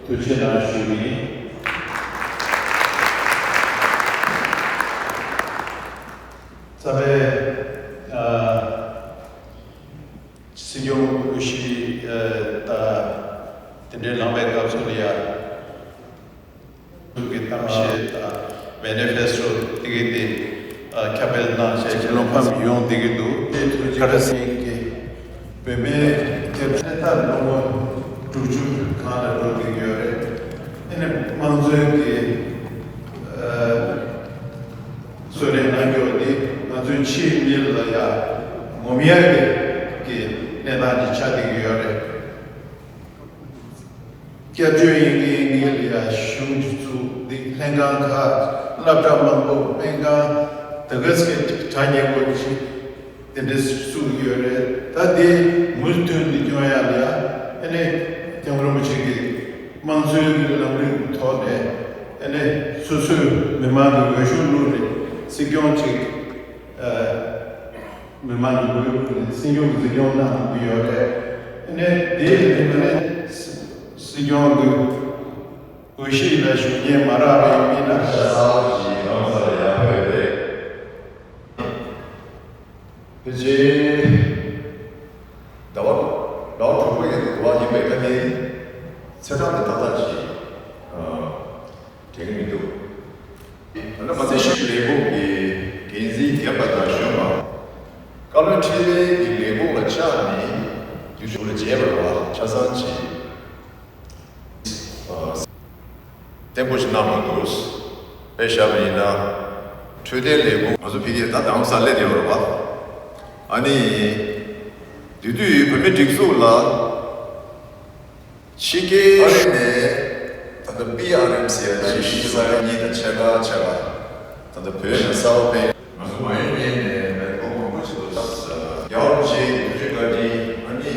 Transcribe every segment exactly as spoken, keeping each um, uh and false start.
ཐུགས་རྗེ་གནང་ཞུ་གི་ཡིན། ཚང་མས་ཨ། སྲིད་སྐྱོང་དབུ་བཞི་ད་དེ་འདྲའི་ལངས་པའི་སྐབས་སུ་ལ་ཡ། ཐུགས་ཀྱི་གཏམ་བཤད་དང་མེ་ནི་ཕེ་སི་ཊོ་དེ་གའི་དེ་ཁྱབ་སྤེལ་གནང་བྱས་ཁྱེད་རང་ཕམ་ཡོང་བསྡད་ཀྱི་འདུག་དེ་ཐུགས་རྗེ་ག་རེ་ཟེར་གི། བོད་མིའི་སྐད་ཆ་ད་ལོ་ངོ་དྲུག་ཅུ་གང་ལ་འགྲོ་བསྡད་ཀྱི་ཡོད་རེད། ཨ་ནི་དམངས་གཙོའི་གི་གསོལ་རས་གནང་རྒྱུ་འདི་ང་ཚོའི་ཕྱིའི་མི་ལ་ཡ་ངོམ་ཡག་གི་གནས་སྟངས་ཅིག་ཆགས་བསྡད་ཀྱི་ཡོད་རེད། སྐྱབས་བཅོལ་ཡིན་གྱི་ཡིན་གྱི་ལ་ཡ་གཞུང་གི་ཚུགས་འདི་ལྷན་ཁང་ཁག་སློབ་གྲྭ་མང་པོ་སྨན་ཁང་དེ་ག་ཚོད་གྲ་སྙེག་པོ་ཅིག་དེ་འདྲ་བཙུགས་ཡོད་རེད། ད་དེ་མུ་མཐུད་ནས་སྐྱོང་ཡག་ལ་ཡ་ཨ་ནི་སྐྱབས་མགོན་རིན་པོ་ཆེ་གིས་དམངས་གཙོའི་ལམ་རིམ་ཐོག་ནས་ཨ་ནི་སོ་སོའི་མི་མང་གི་འོས་ཤོག་བླུགས་ནས་སྲིད་སྐྱོང་ཅིག་ཨ། མི་མང་གི་འོས་བླུགས་ནས་སྲིད་སྐྱོང་འཛིན་སྐྱོང་གནང་གི་ཡོད་རེད། ཨ་ནི་དེའི་རིང་ལ་ནི་སྲིད་སྐྱོང་གི་འོས་གཞི་ལ་ཞུགས་མཁན་མ་རག་པའི་མི་སྣ་གསར་པ་ཞིག་རང་ས་ལ་ཡར་ཕེབས་རེད། ཕལ་ཆེར་ཟླ་བ་ཟླ་བ་དྲུག་པ་ཡིན་འདུག་བ། ཡིན་པའི་ཁ་ཉིན་ཚེས་གྲངས་དེ་ཏག་ཏག་ཅིག་དྲན་གྱི་མི་འདུག་ད་ནི་མ་ཚད་ཤིག་ལས་ཁུངས་ཀྱི་འགན་འཛིན་རྒན་པ་དང་གཞོན་པ། བཀའ་བློན་ཁྲི་པའི་གི་ལས་ཁུངས་ལ་བཅར་ནས་དུས་ཚོད་ལ་མཇལ་བར་བ་ཆ་ཚང་ཅིག་བརྟན་པོ་ཞིག་གནང་མ་འདུག་དཔེ་བཞག་པ་ཡིན་ན། འཕྲོད་བསྟེན་ལས་ཁུངས་ང་ཚོ་ཕ་གིར་ད་དང་ས་སླེབས་ཡོད་རེད་བ། ཨ་ནི་དེ་དུས་བོད་མི་སྒྲིག་འཛུགས་ལ་ཕྱི་རྒྱལ་ཨ་རི་ནས་ད་ལྟ་པི་ཨར་ཨེམ་སི་ཡ་ཅིག་ས་ཡ་གཉིས་དང་ཕྱེད་ཀ་ཕྱེད་ཀ་ད་ལྟ་བོད་ནས་གསར་པ་ཕེབས། ང་ཚོ་མ་ཡོང་ཉིན་ནས་ལོ་མང་པོ་ཞིག་ཏུ་རྒྱལ་བ་རིན་པོ་ཆེ་ཡི་དུས་ཚོད་བཀའ་དྲིན། ཨ་ནི་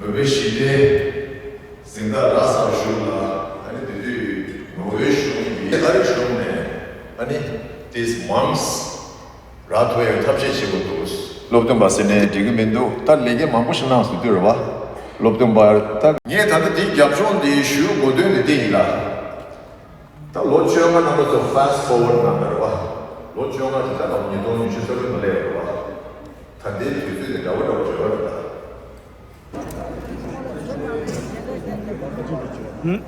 ནོ་བེལ་ཞི་བདེའི་གཟེངས་རྟགས་རག་ཚར་བ་གཞུག་ལ། ཨ་ནི་དེ་དུས་ནོ་བེལ་གཞུང་གིས་ཨ་རི་གཞུང་ནས་ཨ་ནི་this month རག་ཐུབ་ཡག་ཐབས་ཤེས་བྱེད་དགོས་འདུག་སློབ་སྟོན་པ་ཟེར་ནས་འགྲིག་གི་མི་འདུག་ད་ལས་ཀ་མང་པོ་ཞིག་གནང་ཟེར་དུས་རེད་བ། སློབ་སྟོན་པ་ད། ངས་ད་ལྟ་འདིའི་རྒྱབ་ལྗོངས་འདི་ཞུ་དགོས་དོན་འདི་འདི་ཡིན་ལ། ད་ལོ་བཅོ་ལྔ་ནང་ལ་ཚོ་fast forward གནང་བ་རེད་བ། ལོ་བཅོ་ལྔ་དེ་ད་ལོ་ཉིས་སྟོང་ཉི་ཤུ་རྩ་དྲུག་ནང་སླེབས་པ་རེད་བ། ད་ལྟའི་དུས་ཚོད་དེ་འདྲ་བོ་འདྲ་བོ་བརྗོད་པ་རེད་ད།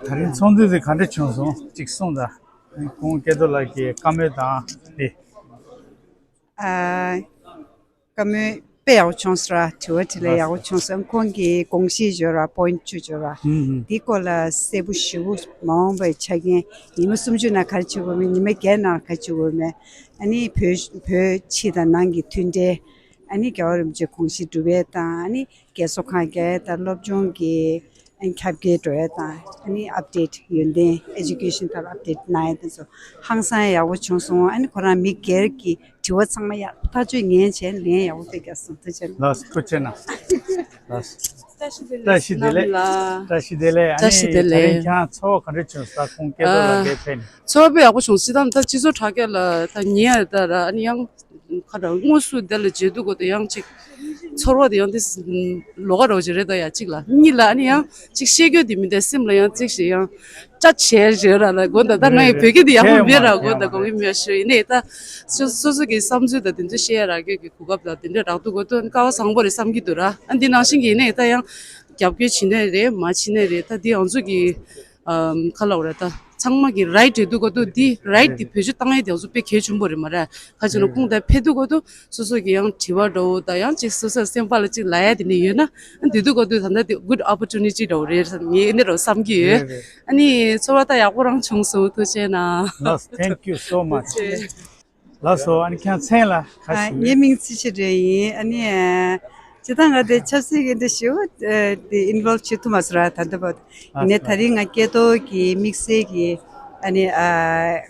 ད་རིང་ཚོགས་འདུ་དེ་ག་འདྲ་བྱུང་སོང་གཅིག་གསུངས་དང་། ཁོང་སྐལ་རྡོར་ལགས་ཀྱི་བཀའ་མོལ་དང་དེ། ཨ། བཀའ་མོལ་དཔེ་ཡག་པོ་བྱུང་སོང་ར། དྲི་བ་དྲིས་ལན་ཡག་པོ་བྱུང་སོང་། ཁོང་གིས་དགོངས་གཞི་བརྗོད་ར་point བཅུ་བརྗོད་ར། ཧུམ་ཧུམ། འདི་སྐོར་ལ་གསལ་པོ་ཞེ་པོ་མ་འོངས་པའི་ཆ་རྐྱེན། ཉི་མ་སུམ་ཅུ་ནང་ག་རེ་བྱེད་དགོས་མིན། ཉི་མ་བརྒྱད་ནང་ག་རེ་བྱེད་དགོས་མིན། ཨ་ནི་བོད་བོད་ཕྱི་དང་ནང་གི་མཐུན་འབྲེལ། ཨ་ནི་རྒྱལ་བ་རིན་པོ་ཆེ་དགོངས་གཞི་སྒྲུབ་ཡས་དང་། ཨ་ནི་རྒས་གསོ་ཁང་རྒྱག་ཡས་དང་། སློབ་སྦྱོང་གི་ཨ་ནི་ཁྱབ་འགྱེད་འགྲོ་ཡས་དང་། ཨ་ནི་update ཡོན་ཏན་education ཐོག་ལ་update གནང་ཡས་དེ་ཚོ་ཧང་སང་ཡག་པོ་བྱུང་སོང་། ཨ་ནི་ཁོ་རང་མི་སྒེར་གྱི་དྲི་བ་ཚང་མ་ཡག་ཐག་ཆོད་ཉན་བྱས་ལན་ཡག་པོ་དཔེ་རྒྱག་སོང་། ཐུགས་རྗེ་ཆེ། ལགས་སོ། ཐུགས་རྗེ་གནང་། ལགས་སོ། བཀྲ་ཤིས་བདེ་ལེགས། བཀྲ་ཤིས་བདེ་ལེགས། བཀྲ་ཤིས་བདེ་ལེགས། ཨ་ནི་བཀྲ་ཤིས་བདེ་ད་ལེགས། རིང་ཁྱེད་རང་ཚོར་བ་ག་འདྲ་བྱུང་། ས་ཁོངས་སྐལ་རྡོར་ལགས་ཀྱིས་ཕེབས་ནས། ཚོར་བ་དཔེ་ཡག་པོ་བྱུང་། སྤྱིར་བཏང་ད་སྤྱི་ཚོགས་དྲ་རྒྱ་ལ་ད་ཉན་ཡ་ད་ར། ཨ་ནི་ཡང་ཁ་དྲག་དངོས་སུ་དེ་ལ་མཇལ་དུས་གོ་ད་ཡང་ཅིག་ ཚོར་བ་དེ་ཡང་དེ་ལོགས་ཀ་རོགས་ཅིག་རེད་ད་ཡ་གཅིག་ལ། གཉིས་ལ་ཨ་ནི་ཡང་གཅིག་བཤད་རྒྱུ་དེ་མི་འདུག་སེམས་ལ་ཡང་གཅིག་ཞིག་ཡང་སྐྲག་བྱས་རེད་ར་ལ་དགོངས་དག་ད་ང་ཡི་བོད་སྐད་དེ་ཡག་པོ་མེད་ར་དགོངས་དག་དགོངས་ཀྱི་མེད་ཞུ་ཡིན་ནའི་ད་སོ་སོ་སོ་གི་བསམ་ཚུལ་དང་དེ་ཚོ་བཤད་ཡ་རག་རྒྱུ་གི་གོ་སྐབས་དང་དེ་འདྲ་རག་འདུག་གོ་ཏུ་སྐལ་བ་བཟང་པོ་རེད་བསམ་གྱི་འདུག་ར། ཨ་འདི་ནང་བཞིན་གྱི་ཡིན་ནའི་ད་ཡང་རྒྱབ་སྐྱོར་བྱེད་ནའི་རེད་མ་བྱེད་ནའི་རེད་ད་འདི་ང་ཚོ་གི་ཨམ་ཁ་ལོག་རེད་ད། ཚང་མ་གི་རའིཊ་རེད་འདུག་གོ་ཏུ་འདི་རའིཊ་འདི་བེད་སྤྱོད་བཏང་ཡས་དེ་ཚོ་དཔེ་གལ་ཆེན་པོ་རེད་མ་རེད། ཁ་ཅིག་ལ་ཁུངས་དང་ཕེ་འདུག་གོ་ཏུ་སོ་སོ་གི་ཡང་དྲི་བ་འདྲ་བོ་དང་ཡང་ཅིག་སོ་སོའི་སེམས་པ་ལ་ཅིག་ལབ་ཡས་དེ་ནི་ཡོད་ན་ཨ་འདི་འདུག་གོ་ཏུ་ད་ལྟ་དེ་good opportunity འདྲ་བོ་རེད་ངས་ཨ་ནི་རོ་བསམ་གྱི་ཡོད། རེད་རེད། ཨ་ནི་ཚོར་བ་ད་ཡག་པོ་རང་བྱུང་སོང་ཐུགས་རྗེ་གནང་། ལགས་thank you so much། ལགས་སོ། ཨ་ནི་ཁྱེད་མཚན་ལ་ག་ཨ་ཞུ། ངའི་མིང་ཚེ་ཆེ་སྒྲོན་ཡིན། ཨ་ནི་ཨ་སྤྱིར་བཏང་ང་དེ་ཆབ་སྲིད་ཀྱི་འདི་ཞེ་པོ་ཨ་དེ་ཨིན་བོལབ་བྱེད་ཐུབ་མ་སོང་ར་ད་ལྟ་བར་དུ། ཡིན་ནའི་ད་རིང་ང་སྐལ་རྡོར་གྱི་དམིགས་བསལ་གྱི་ཨ་ནི་ཨ་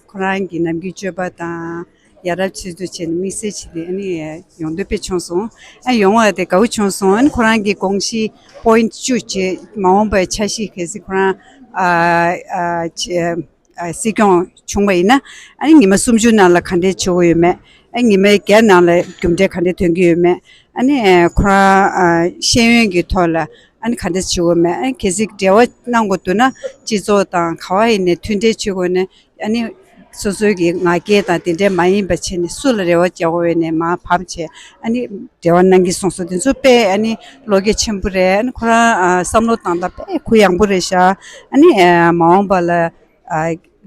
ཁོ་རང་གི་ནམ་རྒྱུན་སྤྱོད་པ་དང་ཡ་རབས་ཆེད་དུ་བྱས་ནས་དམིགས་བསལ་བྱས་ནས་ཨ་ནི་ཡོང་འདོད་དཔེ་བྱུང་སོང་། ཨ་ཡོང་བ་དེ་དགའ་བོ་བྱུང་སོང་། ཨ་ནི་ཁོ་རང་གི་དགོངས་གཞི་པོ་ཡིན་ཊི་བཅུ་བྱས་མ་འོངས་པའི་འཆར་གཞི་གལ་སྲིད་ཁོ་རང་ཨ་ཨ་བྱས། སྲིད་སྐྱོང་བྱུང་བ་ཡིན་ན་ཨ་ནི་ཉི་མ་སུམ་ཅུ་ནང་ལ་ག་འདྲས་བྱེད་དགོས་ཡོད་མེད། ཨ་ཉི་མ་བརྒྱ་ནང་ལ་རྒྱུ་འབྲས་ག་འདྲས་ཐོན་གྱི་ཡོད་མེད། ཨ་ནི་ཁོ་རང་ཤེས་ཡོན་གྱི་ཐོག་ལ་ཨ་ནི་ག་འདྲས་བྱེད་དགོས་མེད། ཨ་ནི་གལ་སྲིད་འབྲེལ་བ་གནང་དགོས་འདུག་ན་སྤྱི་ཚོགས་དང་ག་བ་ཡིན་ནས་མཐུན་འབྲེལ་བྱེད་དགོས་ནས་ཨ་ནི་སོ་སོའི་གི་ང་རྒྱལ་དང་དེ་འདྲས་མ་ཡིན་པ་བྱས་ནས་སུ་ལ་རེ་བ་རྒྱག་དགོས་ཡོད་ནས་མར་བབས་བྱས་ཨ་ནི་འབྲེལ་བ་གནང་གི་སོང་སོ་དེ་ཚོ་དཔེ་ཨ་ནི་བློ་འགྱོད་ཆེན་པོ་རེད། ཨ་ནི་ཁོ་རང་བསམ་བློ་བཏང་སྟངས་དཔེ་གུ་ཡངས་པོ་རེད་ཤག་ཨ་ནི་མ་འོངས་པ་ལ།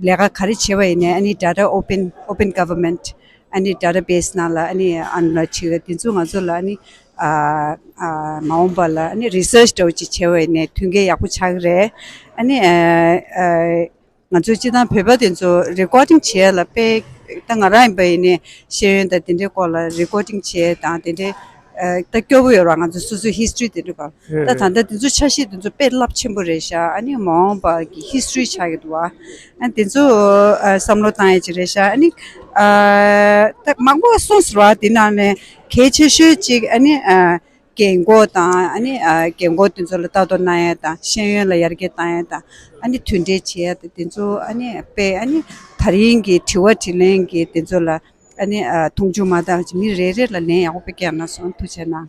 ལས་ཀ་ག་རེ་བྱེད་པ་ཡིན་ནའི་ཨ་ནི་data open open government ཨ་ནི་database ནང་ལ་ཨ་ནི་ཨ་ནི་ལ་བྱེད་དེ་ཚོ་ང་ཚོ་ལ་ཨ་ནི་ཨ་ཨ་མ་འོངས་པ་ལ་ཨ་ནི་research འདྲ་བོ་ཅིག་བྱེད་པ་ཡིན་ནའི་མཐུན་རྐྱེན་ཡག་པོ་ཆགས་ཀྱི་རེད། ཨ་ནི་ཨ་ཨ་ང་ཚོ་སྤྱི་བཏང་བོད་པ་དེ་ཚོ་recording བྱེད་ཡ་ལ་དཔེ་ད་ང་རང་ཡིན་པ་ཡིན་ནའི་ཤེས་ཡོན་དང་དེ་འདྲའི་སྐོར་ལ་recording བྱེད་ཡ་དང་དེ་འདྲའི། ད་སྐྱོ་པོ་ཡོད་ར་ང་ཚོ་སོ་སོའི་history དེ་འདྲ་ག་ད་ད་ལྟ་དེ་ཚོ་འཆར་གཞི་དེ་ཚོ་དཔེ་རླབས་ཆེན་པོ་རེད་ཤག་ཨ་ནི་མ་འོངས་པ་གི་history ཆགས་ཀྱི་འདུག་ཨ། ཨ་དེ་ཚོ་བསམ་བློ་བཏང་ཡ་ཅིག་རེད་ཤག་ཨ་ནི་ད་མང་པོ་གསུངས་སོང་ར་དེ་ནང་ནས་གལ་ཆེ་ཤོས་ཅིག་ཨ་ནི་རྒན་གོག་དང་ཨ་ནི་རྒན་གོག་དེ་ཚོ་ལ་ལྟ་རྟོག་གནང་ཡ་དང་ཤེས་ཡོན་ལ་ཡར་རྒྱས་བཏང་ཡ་དང་ཨ་ནི་མཐུན་འབྲེལ་བྱེད་ཡ་དང་དེ་ཚོ་ཨ་ནི་དཔེ་ཨ་ནི་ད་རིང་གི་དྲི་བ་དྲིས་ལན་གྱི་དེ་ཚོ་ལ། ཨ་ནི་ཨ་མཐོང་ཆུང་མ་བཏང་བྱས་མི་རེ་རེ་ལ་ལན་ཡག་པོ་དཔེ་བསྐྱལ་གནང་སོང་། ཐུགས་རྗེ་གནང་།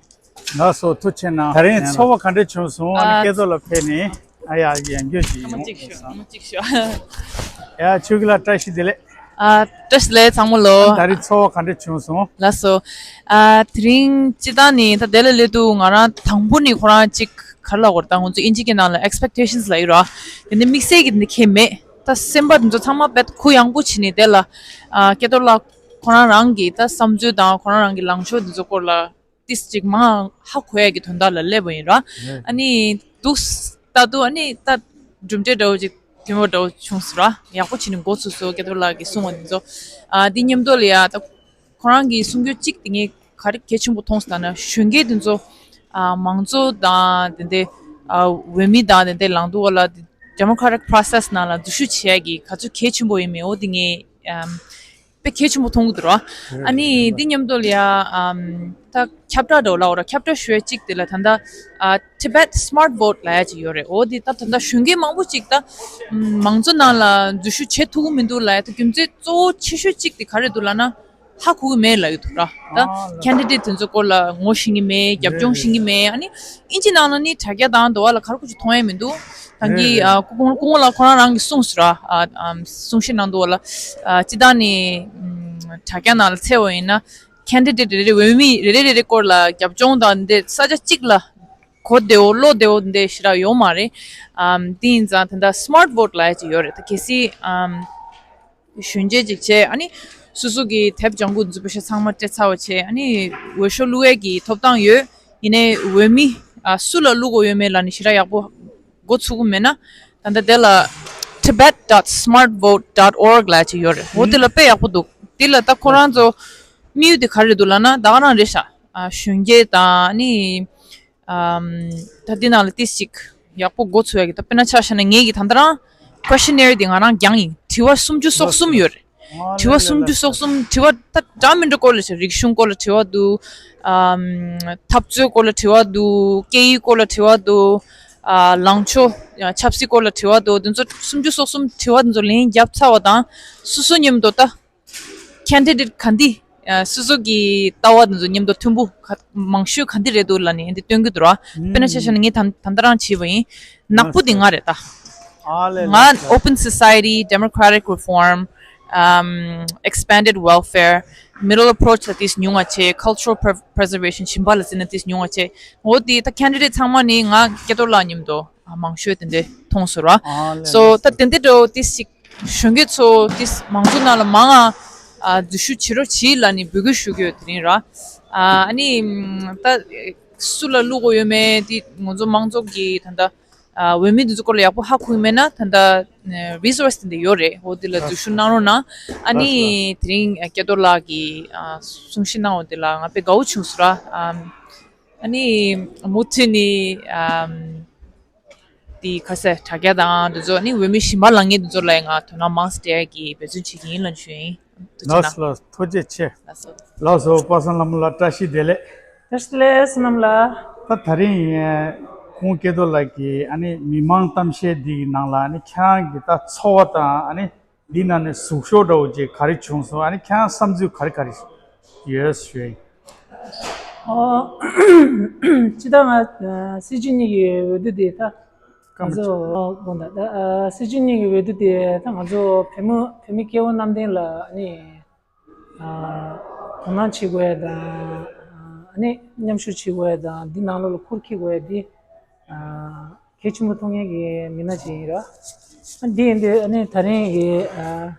ལགས་སོ། ཐུགས་རྗེ་གནང་། ད་རིང་ཚོར་བ་ག་འདྲ་བྱུང་སོང་། ཨ་ནི་ཨ་སྐལ་རྡོར་ལ་ཕེབས་ནས་ཨ་ཡ་ཡང་སྐྱོ་ཞིག་ཨ་མ་ཡོང་གཅིག་ཤོག་ཨ་མ་གཅིག་ཤོག་ཡ་ཆོས་སྐྱིད་ལགས་བཀྲ་ཤིས་བདེ་ལེགས། ཨ་བཀྲ་ཤིས་བདེ་ལེགས་ཚང་མ་ལོ། ད་རིང་ཚོར་བ་ག་འདྲ་བྱུང་སོང་། ལགས་སོ། ཨ་དེ་རིང་སྤྱི་བཏང་ནི་ད་དེ་ལ་སླེབས་དུས་ང་རང་དང་པོ་ནི་ཁོ་རང་གཅིག་ག་རེ་ལབ་དགོས་རེད་ད་ང་ཚོ་ཨིན་ཇི་སྐད་ནང་ལ་expectations ལབ་ཡོད་ར། དེ་ནི་དམིགས་བསལ་གྱི་དེ་འདྲ་ཁེལ་མེད། ད་སེམས་པ་དེ་ཚོ་ཚང་མ་དཔེ་གུ་ཡངས་པོ་བྱས་ནས་དེ་ལ་ཨ་སྐལ་རྡོར་ལགས་ཁོ་རང་རང་གི་ད་བསམ་ཚུལ་དང་ཁོ་རང་རང་གི་ལངས་ཕྱོགས་དེ་ཚོ་སྐོར་ལ་ཏིས་ཅིག་མང་ཧ་གོ་ཡ་གི་དོན་དག་ལ་སླེབས་པ་ཡིན་ར། ཨ་ནི་འདུག་ལྟ་དུས་ཨ་ནི་ད་གྲུབ་འབྲས་འདྲ་བོ་ཅིག་ཐོན་པ་འདྲ་བོ་བྱུང་སོང་ར། ཡག་པོ་བྱས་ནས་འགོ་ཚུགས་སོང་སྐལ་རྡོར་ལགས་ཀྱིས་གསུངས་པ་དེ་ཚོ། ཨ་འདི་མཉམ་དུ་ལ་ཡ་ད་ཁོ་རང་གིས་གསུང་རྒྱུ་གཅིག་དེ་ངས་ག་རེ་གལ་ཆེན་པོ་མཐོང་སོང་ལབ་ན་གཞོན་སྐྱེས་དེ་ཚོ་ཨ་མང་གཙོ་དང་དེ་འདྲའི་ཨ་འོས་མི་དང་དེ་འདྲའི་ལངས་འདུག་བ་ལ་democratic process ནང་ལ་འཛུལ་ཞུགས་བྱེད་ཡ་གི་ག་ཚོད་གལ་ཆེན་པོ་ཡིན་མིན་འོ་དེ་ངས་ཨམ་དཔེ་གལ་ཆེན་པོ་མཐོང་གི་འདུག་ར། ཨ་ནི་འདི་མཉམ་དུ་ལ་ཡ་ཨམ་ད་ཁྱབ་བསྒྲགས་འདྲ་བོ་ལབ་ར་ཁྱབ་བསྒྲགས་ཞུ་ཡ་གཅིག་དེ་ལ་ད་ལྟ་ཨ་Tibet Smart Vote ལབ་ཡ་གཅིག་ཡོད་རེད། འོ་དེ་ད་ད་ལྟ་གཞོན་སྐྱེས་མང་པོ་གཅིག་ད་ཨམ་མང་གཙོ་ནང་ལ་འཛུལ་ཞུགས་བྱེད་ཐུབ་ཀྱི་མི་འདུག་ལབ་ཡ་ད་རྒྱུ་མཚན་གཙོ་བོ་ཆེ་ཤོས་གཅིག་དེ་ག་རེ་འདུག་ལབ་ན། ཧ་གོ་གི་མེད་ལབ་ཀྱི་འདུག་ར། ད་ཨ་ལ་candidate དེ་ཚོ་སྐོར་ལ་ངོ་ཤེས་ཀྱི་མེད། རྒྱབ་ལྗོངས་ཤེས་ཀྱི་མེད། ཨ་ནི་ཨིན་ཇི་ནང་ལ་ནི་དྲ་རྒྱ་དང་འདུག་བ་ལ་ག་རེ་ཁུ་ཅིག་མཐོང་ཡ་མི་འདུག་ད་གི་ཨ་སྐུ་ངོ་སྐུ་ངོ་ལགས་ཁོ་རང་རང་གིས་གསུངས་སོང་ར། ཨ་ཨམ་གསུང་བཤད་གནང་འདུག་བ་ལ། ཨ་སྤྱིར་བཏང་ནི་ཨམ་དྲ་རྒྱ་ནང་ལ་འཚོལ་བ་ཡིན་ན་candidate རེ་རེ་འོས་མི་རེ་རེ་རེ་རེ་སྐོར་ལ་རྒྱབ་ལྗོངས་དང་འདི་ས་ཆ་གཅིག་ལ་གོ་བདེ་བོ་བློ་བདེ་བོ་འདི་ཞེ་དྲག་ཡོད་མ་རེད། ཨམ་དེ་ཡིན་ཙང་དེ་འདྲ་smart vote ལབ་ཡ་ཅིག་ཡོད་རེད། ད་གལ་སྲིད་ཨམ་གཞོན་སྐྱེས་ཅིག་བྱས། ཨ་ནི་སོ་སོ་གི་དེབ་ལྗང་ཁུ་འཛུལ་པ་ཤ་ཚང་མ་སྤྲད་ཚར་བ་བྱས། ཨ་ནི་འོས་ཤོག་བླུག་ཡས་ཀྱི་ཐོབ་ཐང་ཡོད། ཡིན་ནའི་འོས་མི་ཨ་སུ་ལ་བླུག་དགོས་ཡོད་མེད་ལ་ནི་ཞེ་དྲག་ཡག་པོ་འགོ་ཚུགས་ཀྱི་མེད་ན། ད་ལྟ་དེ་ལ་tibet dot smartvote dot org ལབ་ཅིག་ཡོད་རེད། འོ་དེ་ལ་དཔེ་ཡག་པོ་འདུག་དེ་ལ་ད་ཁོ་རང་ཚོ་དམིགས་ཡུལ་དེ་ག་རེ་འདུག་ལབ་ན་ད་ག་རང་རེད་ཤག་ཨ་གཞོན་སྐྱེས་དང་ཨ་ནི། ཨམ། ད་འདི་ནང་ལ་ཏིས་ཅིག་ཡག་པོ་འགོ་ཚུགས་ཡ་གི་ད་དཔེར་ན་ཆ་བཞག་ན་ངེད་ཀྱི་ད་ལྟ་རང་questionnaire འདི་ང་རང་རྒྱང་ཡིན། དྲི་བ་སུམ་ཅུ་སོ་གསུམ་ཡོད་རེད། དྲི་བ་སུམ་ཅུ་སོ་གསུམ་དྲི་བ་ད་འདྲ་མི་འདྲ་སྐོར་ལ་ཆ་རིག་གཞུང་སྐོར་ལ་དྲི་བ་འདུག་ཨམ། འཐབ་རྩོད་སྐོར་ལ་དྲི་བ་འདུག་སྐད་ཡིག་སྐོར་ལ་དྲི་བ་འདུག་ཨ་ལངས་ཕྱོགས་ཆབ་སྲིད་སྐོར་ལ་དྲི་བ་འདུག་འདི་ཚོ་སུམ་ཅུ་སོ་གསུམ་དྲི་བ་འདི་ཚོ་ལན་བརྒྱབ་ཚར་བ་དང་སོ་སོ་མཉམ་དུ་ད། candidate ག་འདི་ ཨ་སོ་སོ་གི་ལྟ་བ་དེ་ཚོ་མཉམ་དུ་མཐུན་པོ་ག་མང་ཤོས་ག་འདི་རེད་འདུག་ལབ་ནས་འདི་སྟོན་གྱི་འདུག་ར། དཔེར་ན་ཆ་བཞག་ན་ངས་ད་ད་ལྟ་རང་བྱས་པ་ཡིན། ནག་པོ་དེ་ང་རེད་ད། ཨ་ལས་ང་ལས། Open society, democratic reform, um, expanded welfare, middle approach ལ་ཏིས་ཉུང་བ་བྱས། Cultural pre- preservation, ཞིང་པ་ལ་བརྩིས་ན་ཏིས་ཉུང་བ་བྱས། འོ་དེ་ད་candidate ཚང་མ་ནི་ང་སྐལ་རྡོར་ལགས་མཉམ་དུ་ཨ་མང་ཤོས་དེ་འདྲས་མཐོང་སོང་ར། ཨ་ལས། So ད་དེ་འདྲས་འགྲོ་ཏིས་ཞིག་གཞོན་སྐྱེས་ཚོ་ཏིས་མང་ཚོགས་ནང་ལ་མང་ང་ཨ་འཛུལ་ཞུགས་བྱེད་རོགས་བྱེད་ལབ་ནི་འབོད་སྐུལ་ཞུ་གི་ཡོད་དེ་རིང་ར། ཨ་ནི་ད་སུ་ལ་བླུག་དགོས་ཡོད་མེད་དེ་ང་ཚོ་མང་ཚོགས་ཀྱི་ད་ལྟ་ཨ་འོས་མི་འདི་ཚོ་སྐོར་ལ་ཡག་པོ་ཧ་གོ་གི་མེད་ན་ད་ལྟ་resource དེ་འདྲ་ཡོད་རེད། འོ་དེ་ལ་འཛུལ་ཞུགས་གནང་རོགས་གནང་། ཨ་ནི་དེ་རིང་སྐལ་རྡོར་ལགས་ཀྱིས་ཨ་གསུང་བཤད་གནང་བ་དེ་ལ་ང་དཔེ་དགའ་བོ་བྱུང་སོང་ར། ཨ་ནི་མུ་མཐུད་ནས་ཨ་དེ་ཁ་ཤས་དྲ་རྒྱ་དང་དེ་ཚོ་ཨ་ནི་འོས་མི་གཞན་པ་ལངས་མཁན་དེ་ཚོ་ལ་ཡང་ང་དོ་སྣང་མང་ཙམ་སྤྲད་ཡག་གི་འབད་བརྩོན་བྱེད་ཀྱི་ཡིན་ལབ་ཞུ་ཡིན། ཐུགས་རྗེ་གནང་། ལགས་སོ་ལགས་སོ། ཐུགས་རྗེ་ཆེ། ལགས་སོ། ལགས་སོ། པ་སངས་ལྷ་མོ་ལགས་བཀྲ་ཤིས་བདེ་ལེགས། བཀྲ་ཤིས་བདེ་ལེགས་བསོད་ནམས་ལགས། ད་ད་རིང་ཁོང་སྐལ་རྡོར་ལགས་ཀྱིས་ཨ་ནི་མི་མང་གཏམ་བཤད་འདི་གི་ནང་ལ་ཨ་ནི་ཁྱེད་རང་གི་ད་ཚོར་བ་དང་ཨ་ནི་འདི་ནང་ནས་ཟུག་ཤོག་འདྲ་བོ་ཅིག་ག་རེ་བྱུང་སོང་། ཨ་ནི་ཁྱེད་རང་བསམ་ཚུལ་ག་རེ་ག་རེ་ཡོད་ཞུ་ཡིན། ཨོ། སྤྱིར་བཏང་ང་སྲིད་སྤྱི་གཉིས་ཀྱི་འོས་བསྡུ་དེ་ད་ང་ཚོ་དགོངས་དག་ད་སྲིད་སྤྱི་གཉིས་ཀྱི་འོས་བསྡུ་དེ་ད་ང་ཚོ་བོད་མི་བོད་མི་སྐྱེ་བོ་གནམ་བསྟན་ལ་ཨ་ནི། དོ་སྣང་བྱེད་དགོས་ཡ་དང་། ཨ་ནི་མཉམ་ཞུགས་བྱེད་དགོས་ཡ་དང་འདི་ནང་ལོགས་ལ་ཁུར་འཁྱེར་དགོས་ཡ་འདི་གལ་ཆེན་པོ་མཐོང་མཁན་གྱི་མི་སྣ་ཅིག་ཡིན་ར། འདི་ཡིན་དུས་ཨ་ནི་ད་རིང་གི་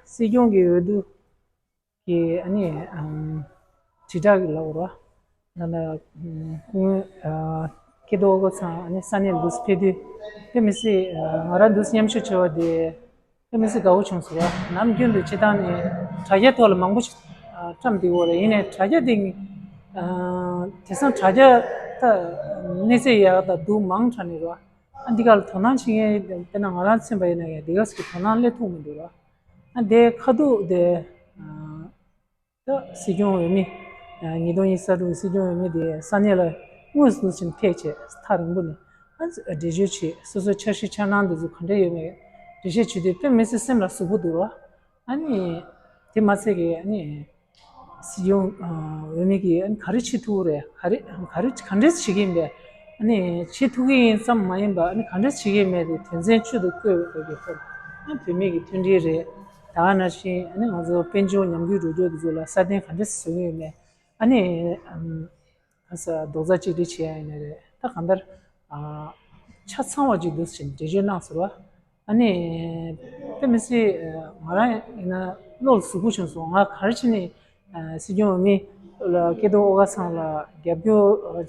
སྲིད་སྐྱོང་གི་འོས་བསྡུ་གི་ཨ་ནི་དྲིལ་བསྒྲགས་ཀྱི་ལབ་དགོས་ར། ད་ལྟ་སྐུ་ངོ་སྐལ་རྡོར་ཨོ་དགའ་ཚང་ཨ་ནི་ས་གནས་ལ་འདུག་སེ་ཕེབས་དུས་དཔེ་མི་སྲིད་ང་རང་འདུག་སེ་མཉམ་ཞུགས་བྱས་པ་དེ་དཔེ་མི་སྲིད་དགའ་བོ་བྱུང་སོང་ར། ནམ་རྒྱུན་དུ་སྤྱིར་བཏང་ནས་དྲ་རྒྱའི་ཐོག་ལ་མང་པོ་ཞིག་བཀྲམ་བསྡད་ཡོད་རེད། ཡིན་ནའི་དྲ་རྒྱ་དེ་དེང་སང་དྲ་རྒྱ་ད་གནས་ཚད་ཡག་ད་འདུག་མང་དྲགས་ནས་ར། ཨ་འདི་ག་ལ་དོ་སྣང་བྱེད་མཁན་དཔེར་ན་ང་རང་མཚོན་པ་ཡིན་ན་ཡང་འདི་ག་ཟིག་གི་དོ་སྣང་སླེབས་ཐུབ་མི་འདུག་ར། ཨ་འདི་ཁ་ཐུག་དེ། ད་སྲིད་སྐྱོང་འོས་མི། ཉིས་སྟོང་ཉི་ཤུ་རྩ་དྲུག་སྲིད་སྐྱོང་འོས་མི་དེ་ས་གནས་ལ་དངོས་སུ་འདུག་ཕྱིན་ཕེབས་བྱས་ཐག་རིང་པོ་ནས་ཨ་འགྲེལ་བརྗོད་བྱས། སོ་སོའི་འཆར་གཞི་འཆར་སྣང་འདི་ཚོ་ག་འདྲ་ཡོད་མེད་འགྲེལ་བཤད་བྱེད་དུས་དཔེ་མི་སྲིད་སེམས་ལ་ཟུག་པོ་འདུག་ར། ཨ་ནི་དེ་མ་ཚད་ཀྱི་ཨ་ནི་སྲིད་སྐྱོང་འོས་མི་གིས་ཨ་ནི་ག་རེ་བྱེད་ཐུབ་རེད། ག་རེ་ག་རེ་ག་འདྲས་བྱེད་ཀྱི་ཡིན་པས། ཨ་ནི་བྱེད་ཐུབ་ཀྱི་ཡིན་ཙམ་མ་ཡིན་པ་ཨ་ནི་ག་འདྲས་བྱེད་ཀྱི་ཡིན་མེད་དེ་དོན་ཚན་བཅུ་དང་བཀོད་པའི་ཐོག་ཨ་བོད་མི་གི་མཐུན་སྒྲིལ་རེད། ད་ག་ནང་བཞིན་ཨ་ནི་ང་ཚོ་དཔལ་འབྱོར་ཉམས་རྒུད་འགྲོ་རྒྱུ་དེ་ཚོ་ལ་སྲ་བརྟན་ག་འདྲ་བཟོ་གི་ཡོད་མེད། ཨ་ནི་ཨམ་ཁ་ས་རྡོག་རྩ་གཅིག་སྒྲིལ་བྱེད་ཡ་ཡིན་ནའི་རེད། ད་གང་ལྟར་ཨ་ཆ་ཚང་བ་ཅིག་འདུག་ཟེར་འགྲེལ་བརྗོད་གནང་ཟེར་བ། ཨ་ནི་དཔེ་མི་སྲིད་ང་རང་ཡིན་ན་བློ་ལ་ཟུག་པོ་བྱུང་སོང་། ང་ག་རེ་བྱས་ནས་ཨ་སྲིད་སྐྱོང་འོས་མི་ལ་སྐལ་རྡོར་ཨོ་དགའ་ཚང་ལ་རྒྱབ་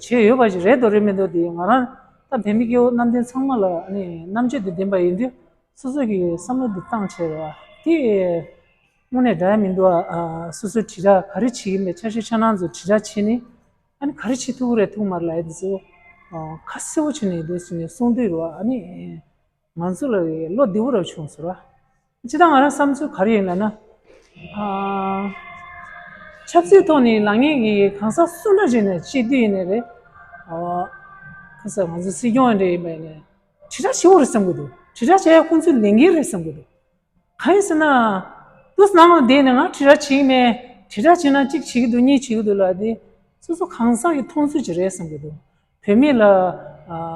སྐྱོར་བྱས་ཡོད་པ་ཞིག་རེད་འདུག་རེད་མི་འདུག་དེ་ང་རང་ད་བོད་མི་སྐྱེ་བོ་གནམ་བསྟན་ཚང་མ་ལ་ཨ་ནི་རྣམ་དཔྱོད་དང་ལྡན་པ་ཡིན་དུས། སོ་སོ་གི་བསམ་བློ་འདི་བཏང་བྱས་རེད་བ། དེ་དངོས་གནས་འདྲ་མི་འདུག་ཨ། སོ་སོའི་དྲིལ་བསྒྲགས་ག་རེ་བྱེད་ཀྱི་མེད། འཆར་གཞི་འཆར་སྣང་ཚོ་དྲིལ་བསྒྲགས་བྱས་ནས་ཨ་ནི་ག་རེ་བྱེད་ཐུབ་ཀྱི་རེད་ཐུབ་མ་རེད་ལབ་ཡ་འདི་ཚོ་ཨ་ཁ་གསལ་པོ་བྱས་ནས་འདུག་ཟེར་ནས་གསུངས་དུས་རེད་བ། ཨ་ནི་ང་ཚོ་ལ་བློ་བདེ་པོ་རེ་བྱུང་སོང་ར། སྤྱིར་བཏང་ང་རང་བསམ་ཚུལ་ག་རེ་ཡིན་ལབ་ན། ཨ་ཆབ་སྲིད་ཐོག་ནས་ལངས་མཁན་གྱི་གང་ཟག་སུ་འདྲ་ཅིག་ནས་སྤྱི་འཐུས་ཡིན་ནའི་རེད། ཨ་ཁ་ས་ང་ཚོ་སྲིད་སྐྱོང་ཡིན་འདྲ་ཡིན་པ་ཡིན་ནའི། དྲིལ་བསྒྲགས་བྱེད་དགོས་རེད་བསམ་གྱི་འདུག་དྲིལ་བསྒྲགས་བྱེད་ཡ་ཁོང་ཚོའི་ལས་འགན་རེད་བསམ་གྱི་འདུག་གང་ཡིན་ཟེར་ན། དུས་ནང་ལ་བསྡད་ནས་ང་དྲིལ་བསྒྲགས་བྱེད་ཀྱི་མེད། དྲིལ་བསྒྲགས་བྱས་ན་གཅིག་བྱེད་ཀྱི་འདུག་གཉིས་བྱེད་ཀྱི་འདུག་ལབ་དེ། སོ་སོ་གང་ཟག་གི་མཐོང་ཚུལ་ཅིག་རེད་བསམ་གྱི་འདུག་བོད་མི་ལ་ཨ་